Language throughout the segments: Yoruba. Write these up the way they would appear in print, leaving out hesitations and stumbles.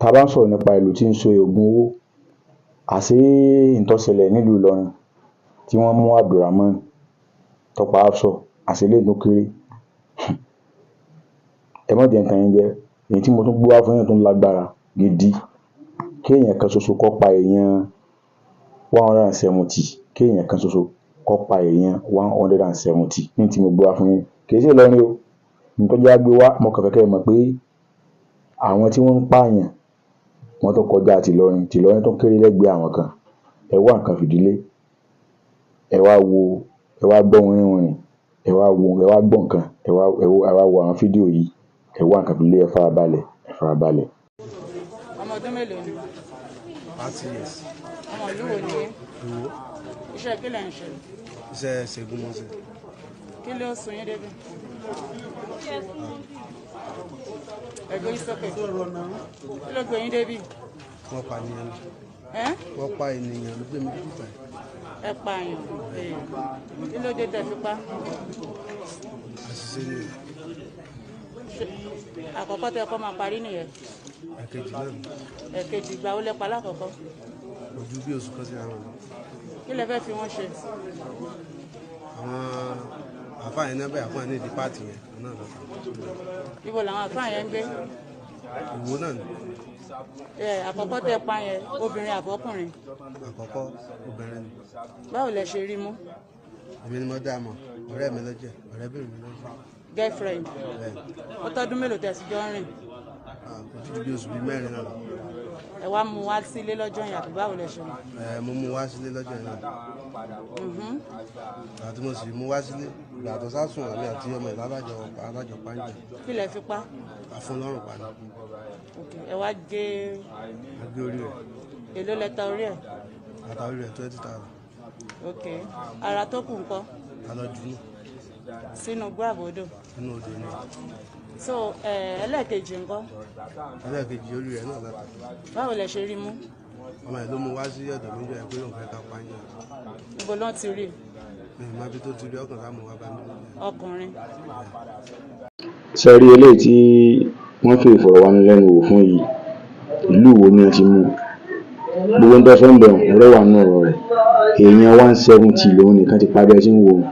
Tá a bá ń sọ̀rọ̀ nípa ìlú tí ń so oògùn owó, àṣé n tó ṣẹlẹ̀ nílùú Ìlọrin tí wọ́n mú Abdulrahman tó pa Hafsoh, àṣé eléyìí tó kéré. Ẹ má jẹ́ n tàn yín jẹ, èyí tí mo tún gbé wá fún yín tún lágbára gidi. Kéèyàn kan ṣoṣo kó pa èèyàn 170, kéèyàn kan ṣoṣo kó pa èèyàn 170 ní tí mo gbé wá fún yín. Kì í ṣe Ìlọrin o. N tó jẹ́ á gbé wá, mo kàn fẹ́ kẹ́ ẹ mọ̀ pé àwọn tí wọ́n ń pààyàn, wọ́n tó kọjá tìlọrin, tìlọrin tó kéré lẹ́gbẹ̀ẹ́ àwọn kan. Ẹ wá nǹkan fìdílé, ẹ wá wo, ẹ wá gbọ́ wínrínwìnrìn, ẹ wá wo, ẹ wá gbọ́ nǹkan, ẹ wá wo àwọn fídíò yìí. Ẹ wá nǹkan fìdílé, ẹ farabalẹ̀, ẹ farabalẹ̀. Ọmọ ọdún mélòó ni? 30 years. Ọmọ ìlú wo ni yín? Ìwó. Iṣẹ́ kí lẹ̀ ń ṣe? Iṣẹ́ ṣègùn mo ṣe. Kí ló sún yín débi? Ẹ gbé yín sókè. Kí ló gbé yín débi? Wọ́n pa ènìyàn ni. Ẹ́? Wọ́n pa ènìyàn ló gbé mi dúdú báyìí. Ẹ pààyàn. Ee. Kí ló dé tẹ́ fi pa? Àṣìṣe ni. Àkọ́kọ́ tẹ́ kọ́ máa parí nìyẹn? Ẹ̀kejì náà ni. Ẹ̀kejì. Ìgbà wo lẹ pa lákọ̀ọ́kọ́? Ojú bí oṣù kan síra wọn. Kí lẹ fẹ́ fi wọ́n ṣe? Àwọn àfáà yẹn náà bẹ́ẹ̀, àfáà ní ìdí páàtì yẹn náà lọ. Ibo làwọn àfáà yẹn ń gbé? Ìwó náà ni. Ẹ àkọ́kọ́ tẹ́ pa yẹn, obìnrin àbọ́kùnrin? Àkọ́kọ́, obìnrin ni. Báwo lẹ ṣe rí mú? Èmi ni mo dá a mọ̀, ọ̀rẹ́ mi ló jẹ́, ọ̀rẹ́bìnrin mi ló jẹ́. Girlfriend? Bẹ́ẹ̀. Ó tọ́dún mélòó tẹ́ sì jọ ń rìn? Kò tí ju bí oṣù 4 náà lọ. Ẹ wá mú wá sílé lọ́jọ́ yẹn, àbí báwo lẹ ṣe mọ̀? Ẹ, mo mú wá sílé lọ́jọ́ yẹn náà. Àti mo sì mú wá sílé, ìgbà tó sásùn, àmì àti ọmọ ìlú alájọ pàǹjẹ. Kí lẹ fi pa? Àfúnlọ́rùn pa ni. Ok, ẹ wá gé? A gé orí rẹ̀. Èló lẹ ta orí ẹ̀? Ata orí rẹ̀ 20,000. Ok, ara tó kù ńkọ́? A lọ jù nù. Sínú gbàbọdò? Nínú odò ni. So ẹ ẹlẹ́ẹ̀kejì ńkọ́? Ẹlẹ́ẹ̀kejì, orí rẹ̀ náà láta. Báwo lẹ ṣe rí mú? Ọmọ ẹ̀ ló mú wá sí ọ̀dọ̀ mi jọ ẹ̀ pé òun fẹ́ ká pàǹjẹ. Ibo ló ti rí? Mi ì má bí tó ti rí, ọkàn ká mú wá bá mi lójú. Ọkùnrin? Ṣe rí eléyìí tí wọ́n fi ìfọ̀rọ̀wánilẹ́nuwò fún yìí, ìlú Ìwó ni wọ́n ti mú un. Gbogbo ohun tó sọ ń bẹ̀, ọ̀rọ̀ wà nínú ọ̀rọ̀ rẹ̀. Èèyàn 170 lòun nìkan ti pa bí ẹ ṣe ń wò ó.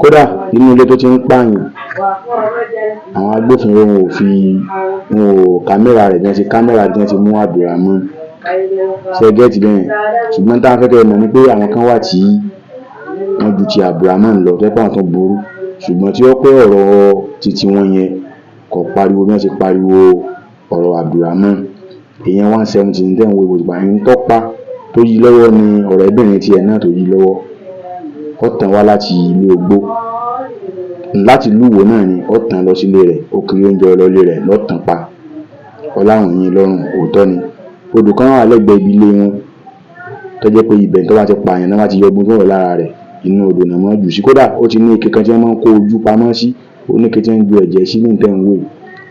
Kódà inú ilé tó ti ń pààyàn, àwọn agbófinró wọn ò fi, wọn ò kámẹ́rà rẹ̀ bí wọ́n ṣe kámẹ́rà bí wọ́n ti mú Abdulrahman. Ṣé ẹ get bẹ́yẹn? Ṣùgbọ́n tá a fẹ́ kẹ́ ẹ mọ̀ ni pé àwọn kan wà tí wọ́n ju ti Abdulrahman lọ, tó jẹ́ pé àwọn tó burú, ṣùgbọ́n tí ó pé ọ̀rọ̀ titi wọn yẹn kò pariwo bí wọ́n ṣe pariwo ọ̀rọ̀ Abdulrahman. Èèyàn 170 ní tẹ́ ń wo ìbò ìgbà tó pa tó yí lọ́wọ́ ni ọ̀rẹ́bìnrin tiẹ̀ náà tó yí lọ́wọ́. Ó tàn wá láti ilé ogbó, láti ìlú Ìwó náà ni ó tàn lọ sílé rẹ̀, ó kiri oúnjẹ lọ ilé rẹ̀ lọ́tàn pa. Ọláwọn yín lọ́rùn, òótọ́ ni. Odò kan wà lẹ́gbẹ̀ẹ́ ibi ilé wọn tó jẹ́ pé ibẹ̀ tó bá ti pààyàn náà, bá ti yọ ogun tó wọ̀ lára rẹ̀, inú odò náà máa ń jù sí. Kódà ó ti ní ike kan tí wọ́n máa ń kó ojú pamọ́ sí, ó ní ike tí wọ́n ń ju ẹ̀jẹ̀ sí ní tẹ̀ ń wò yìí.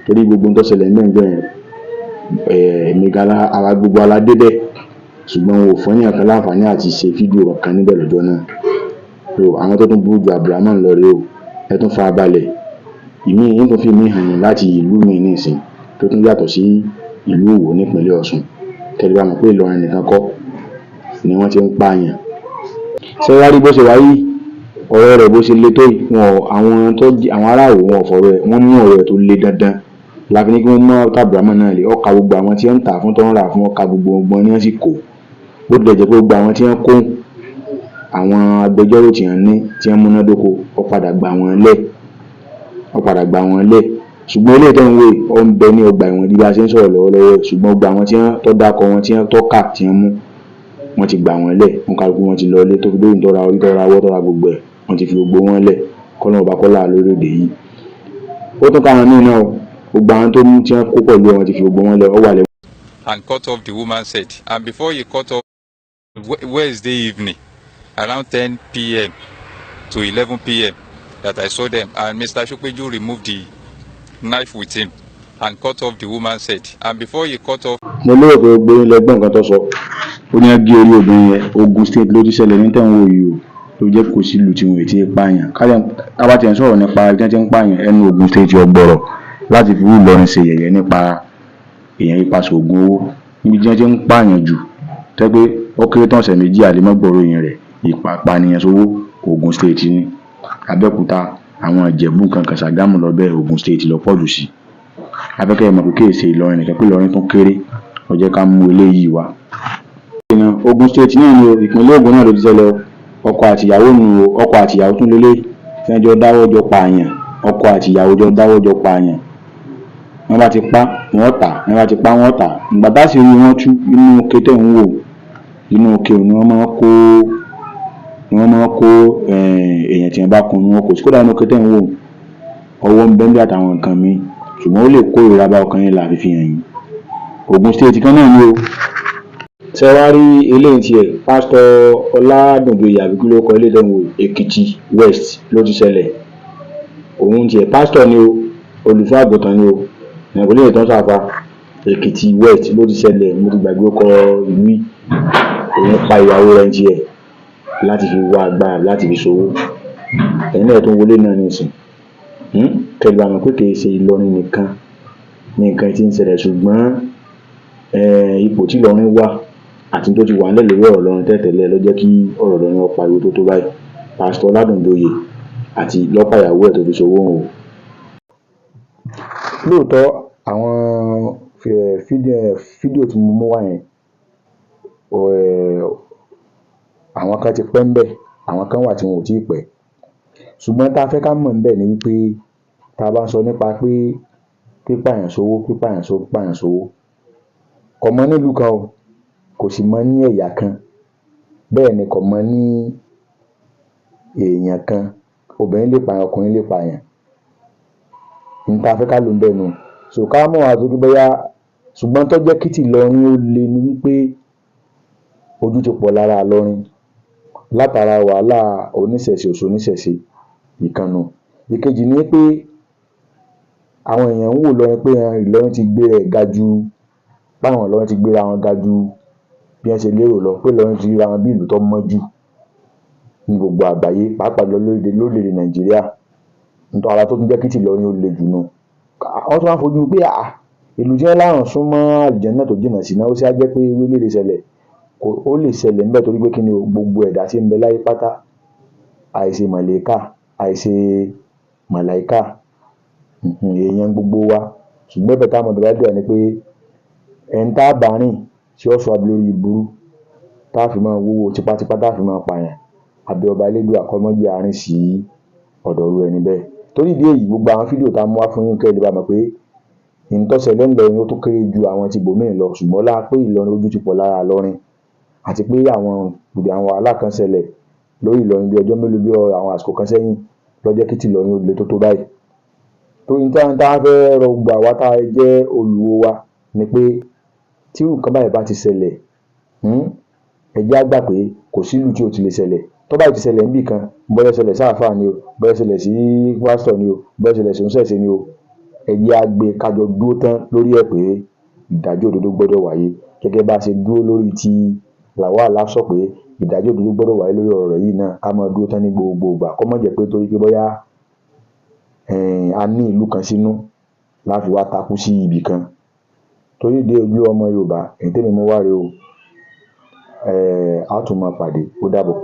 Torí gbogbo ohun tó ṣẹlẹ̀ níbẹ̀ níjọ́ yẹn, èmi gan ara gbogbo wa la débẹ̀, ṣùgbọ́n wọn ò fún èèyàn kan láǹfààní àti ṣe fídíò kankan níbẹ̀ lọ́jọ́ náà. So àwọn tó tún burú ju Abdulrahman lọ rèé o. Ẹ tún farabalẹ̀, ìmíì yín tún fi mí hàn yín láti ìlú míì nísìn tó tún yàtọ̀ sí ìlú Ìwó nípínlẹ̀ Ọ̀ṣun, kẹ́ lè bá mọ̀ pé Ìlọrin nìkan kọ́ ni wọ́n ti ń pààyàn. Ṣé wàá rí bó ṣe wà yìí, ọ̀rọ̀ rẹ̀ bó ṣe le tó yìí, wọn àwọn tó àwọn ará Ìwó, wọn ò fọ̀rọ̀ ẹ̀, wọ́n mú ọ̀rọ̀ ẹ̀ tó le dandan la fi ní kí wọ́n mú Abdulrahman náà lé ọkà. Gbogbo àwọn tí wọ́n ń tà fún, tó ń rà fún ọkà, gbogbo wọn ni wọ́n sì kó. Bó tilẹ̀ jẹ́ pé gbogbo àwọn tí wọ́n kó, àwọn agbẹjọ́rò tí wọ́n ní tí wọ́n múnádóko, ó padà gbà wọ́n lẹ̀, ó padà gbà wọ́n lẹ̀. Ṣùgbọ́n eléyìí tẹ́ ń wò yìí, ó ń bẹ ní ọgbà ẹ̀wọ̀n bí a ṣe ń sọ̀rọ̀ lọ́wọ́lọ́wọ́. Ṣùgbọ́n gbogbo àwọn tí wọ́n tó dákọ wọn, tí wọ́n tọ́ka, tí wọ́n mú, wọ́n ti gbà wọ́n lẹ̀. Wọn kálukú wọn ti lọ ilé, tó fi dórí tó ra orí, tó ra ọwọ́, tó ra gbogbo ẹ̀, wọ́n ti fi gbogbo wọn lẹ̀. Kọ́lọ́run ọba kọ́lá lórílẹ̀-èdè yìí. Ó tún káwọn míì náà o. Gbogbo àwọn tó mú, tí wọ́n kó pẹ̀lú wọn, ti fi gbogbo wọn lẹ̀, ó wà lẹ́wọ̀n. And cut off the woman's head. And before he cut off, Wednesday evening, around 10 p.m. to 11 p.m., that I saw them. And Mr. Shopeju removed the knife with him and cut off the woman's head. And before he cut off Mo lérò pé gbogbo yín lẹ gbọ́ nǹkan tó sọ. Ó ní wọ́n gé orí obìnrin yẹn. Ogun State ló ti ṣẹlẹ̀ ní tẹ̀ ń wò yìí o, tó jẹ́ kò sí ìlú tí wọn ò tí ì pààyàn. Ká bá tiẹ̀ ń sọ̀rọ̀ nípa ibi tí wọ́n ti ń pààyàn, ẹnu Ogun State ọgbọ̀rọ̀ láti fi Ìlọrin ṣe yẹ̀yẹ́ nípa Èèyàn pípa ṣoògùn owó níbi tí wọ́n ti ń pààyàn jù, tẹ́ pé ó kéré tán ọ̀sẹ̀ méjì àlèmọ́gbọ̀rọ̀ èèyàn rẹ̀ ìpànìyàn sówó. Ògùn State ní Abẹ́òkúta, àwọn Ìjẹ̀bú nǹkan kan, Ṣàgámù lọ bẹ́ẹ̀, Ògùn State lọ pọ̀ jù sí. Afẹ́kẹ́ mọ̀ pé kìí ṣe Ìlọrin nìkan, pé Ìlọrin tún kéré. Ó jẹ́ ká mú eléyìí wá. Ògùn State náà ni o, ìpínlẹ̀ Ògùn náà ló ti ṣẹlẹ̀ o. Ọkọ àtìyàwó nù o, ọkọ àtìyàwó tún lélẹ̀ tí wọ́n jọ dáwọ́ jọ pààyàn. Ọkọ àtìyàwó jọ dáwọ́ jọ pààyàn. Wọ́n bá ti pa wọ́n tà, wọ́n bá ti pa wọ́n tà. Ìgbà tá sì rí wọn tú inú ike tẹ̀ ń wò, inú ike ni wọ́n máa kó, ni wọ́n máa kó èèyàn tí wọ́n bá kun ni wọ́n kò sí. Kódà inú ike tẹ̀ ń wò, ọwọ́ ń bẹ́ ń bí àtàwọn nǹkan míì, ṣùgbọ́n ó lè kó ìrora bá ọkàn yín là fi hàn yín. Ògùn State kan náà ni o. Ṣé wàá rí eléyìí tiẹ̀, Pásítọ̀ Ọládùnjoyè àbí kí ló kọ eléyìí tẹ̀ ń wò, Èkìtì West ló ti ṣẹlẹ̀. Òun tiẹ̀ pásítọ̀ ni o, olùṣọ́ àgùntàn ni o, ẹ̀kọ́ lè tán sáfà. Èkìtì West ló ti ṣẹlẹ̀, mo ti gbàgbé ọkọ̀ ìlú yìí. Òun pa ìyàwó rẹ̀ tiẹ̀ láti fi wá agbára, láti fi ṣòwò. Ẹ̀yin náà tó ń wọlé náà nísìn, kẹ́ lè mọ̀ pé kìí ṣe Ìlọrin nìkan ní nǹkan tí ń ṣẹlẹ̀, ṣùgbọ́n ipò tí Ìlọrin wà àti tó ti wà nílẹ̀ lórí ọ̀rọ̀ Ìlọrin tẹ́tẹ̀lẹ̀ ló jẹ́ kí ọ̀rọ̀ Ìlọrin ó pariwo tó tó báyìí. Pásítọ̀ Ọládùnjoyè àti lọ́pàá ìyàwó ẹ̀ tó fi ṣòwò o. Lóòótọ́ àwọn fídíò tí mo mú wá yẹn, àwọn kan ti pẹ́ ńbẹ̀, àwọn kan wà tí wọn ò tíì pẹ́. Ṣùgbọ́n tá a fẹ́ ká mọ̀ ńbẹ̀ ni wípé tá a bá ń sọ nípa pé pípààyàn sówó, pípààyàn sówó, pípààyàn sówó, kò mọ nílùú kan o, kò sì mọ ní ẹ̀yà kan, bẹ́ẹ̀ ni kò mọ ní èèyàn kan. Obìnrin lè pààyàn, ọkùnrin lè pààyàn. Ní tá a fẹ́ ká lò ńbẹ̀ nù. So ká mọ̀ wá sókè bóyá, ṣùgbọ́n tó jẹ́ kí tìlọrin ó le ni wípé ojú ti pọ̀ lára Ìlọrin látara wàhálà oníṣẹ̀ṣe òṣoníṣẹ̀ṣe ìkànnù. Ìkejì ni pé àwọn èèyàn ń wò Ìlọrin pé Ìlọrin ti gbé rẹ̀ ga ju, báwọn Ìlọrin ti gbéra wọn ga ju bí wọ́n ṣe lérò lọ, pé Ìlọrin ti ríra wọn bí ìlú tó mọ́ jù ní gbogbo àgbáyé, pàápàá jùlọ lórílẹ̀-èdè Nàìjíríà. Nítorí ara tó tún jẹ́ kí tìlọrin ó le jù nù. Wọ́n tún wá fojú pé ìlú tí wọ́n láwọn súnmọ́ àlùjánnà tó jìnnà sí náà, ó ṣe á jẹ́ pé irú eléyìí lè ṣẹlẹ̀. Ó lè ṣẹlẹ̀ ńbẹ̀ torí pé kí ni o, gbogbo ẹ̀dá tí ń bẹ láyé pátá, àìṣe màlàíkà, àìṣe màláíkà, èèyàn gbogbo wa. Ṣùgbọ́n ẹ̀bẹ̀ táwọn ọmọdé bá dùn ni pé ẹni tá a bá rìn tí ó sọ lórí burú, tá a fi máa wúwo tipátipá, tá a fi máa pààyàn, àbí ọba elédùà kó má jẹ́ àárín sí ọ̀dọ̀ irú ẹni bẹ́ẹ̀. Torí ìdí èyí, gbogbo àwọn fídíò tá a mú wá fún yín kẹ́ ẹ lè bá mọ̀ pé ǹ tó ṣẹlẹ̀ ńlọrin ó tún kéré ju àwọn ti ibòmíì lọ, ṣùgbọ́n ọlá pé Ìlọrin ojú ti pọ̀ lára Ìlọrin àti pé àwọn wàhálà kan ṣẹlẹ̀ lórí Ìlọrin bí ọjọ́ mélòó bí àwọn àsìkò kan sẹ́yìn ló jẹ́ kí tìlọrin ó le tó tó báyìí. Torí tá a fẹ́ rọ gbogbo àwa tá a jẹ́ olùwò wa ni pé tí irú nǹkan báyìí bá ti ṣẹlẹ̀, ẹ jẹ́ á gbà pé kò sí ìlú tí ò ti lè ṣẹlẹ̀. Tó bá ti ṣẹlẹ̀ níbì kan, bóyá ṣẹlẹ̀ sáàfáà ni o, bóyá ṣẹlẹ̀ sí pásítọ̀ ni o, bóyá ṣẹlẹ̀ sí oníṣẹ̀ṣe ni o, ẹ jẹ́ á gbé kájọ dúró tán lórí ẹ̀ pé ìdájọ́ òdodo gbọ́dọ̀ wáyé. Gẹ́gẹ́ bá a ṣe dúró lórí ti Lawal Hafsat pé ìdájọ́ òdodo gbọ́dọ̀ wáyé lórí ọ̀rọ̀ yìí náà, ká máa dúró tán ní gbogbo ìgbà. Kó má jẹ́ pé torí pé bóyá a ní ìlú kan sínú la fi wá takú sí ibì kan. Torí ìdí èyí, ọmọ Yorùbá, èyí tèmi mú wá rèé o. A tún máa pàdé. Ó dàbọ̀.